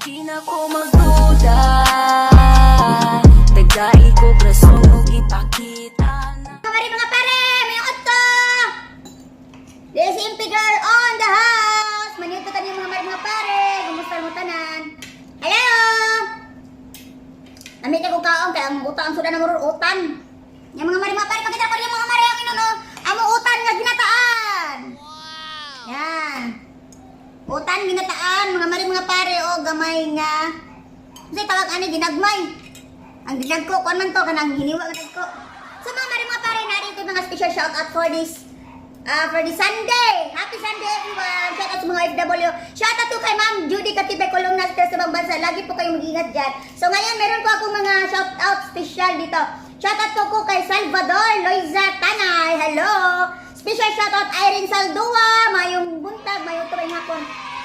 Di na ko magduda. Tagai ko rason ug ipakita na. Mga mare, mga pare, may otto! This is MP Girl on the house! Manito tayo, mga mare, mga pare. Kumusta mo tanan? Hello! Namit ako kaon kay ang uta ang sudan ng murur utan. Yang mga mare, mga pare, pakita ko yung mga mare ang ino no. Amo utan nga ginataan. Wow! Yan. Utan ginataan, mga mare, mga pare, o gamay nga. Kasi tawag ani ginagmay. Ang ginagko, kuan man to, kanang hiniwa nga nagko. So mga mare, mga pare, narito yung mga special shout out for this Sunday. Happy Sunday, everyone. Shout out sa mga OFW. Shout out to kay Ma'am Judy Katibay Columnas sa ibang bansa. Lagi po kayong mag-ingat dyan. So ngayon, meron po akong mga shout out special dito. Shout out po ko kay Salvador Loiza Tanay. Hello. Special shout out Irene Saldua. Mayong buntag, mayong tuwing hapon.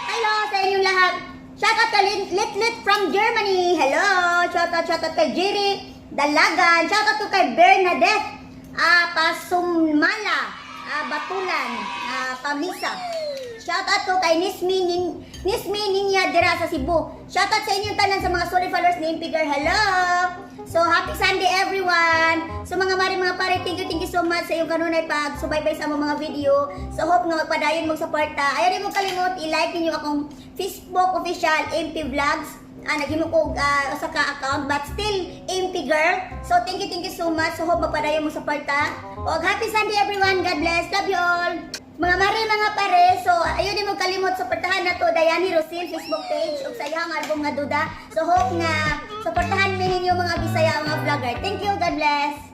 Hello sa inyong lahat. Shout out kay Litlit from Germany. Hello. Shout out kay Jerry Dalagan. Shout out to kay Bernadette Pasumala Batulan Pamisa. Shout out to kay Nismi Ninya dira sa Cebu. Shout out sa inyong tanan sa mga solid followers ni MP Girl. Hello! So, happy Sunday, everyone! So, mga mare, mga pare, thank you so much sa iyong kanunay pag subaybay sa among mga video. So, hope nga magpadayon mong suporta. Ayaw rin mo kalimot, i-like ninyo akong Facebook official MP Vlogs. Naghimo ko usa ka account but still MP Girl. So thank you so much. So hope magpadayon mo suporta. Og happy Sunday, everyone. God bless. Love you all. Mga mare, mga pare, so ayaw din mo kalimot suportahan na to Dayani Rosil Facebook page ug sa iyang album nga Duda. So hope nga suportahan mi ninyo mga Bisaya mga vlogger. Thank you. God bless.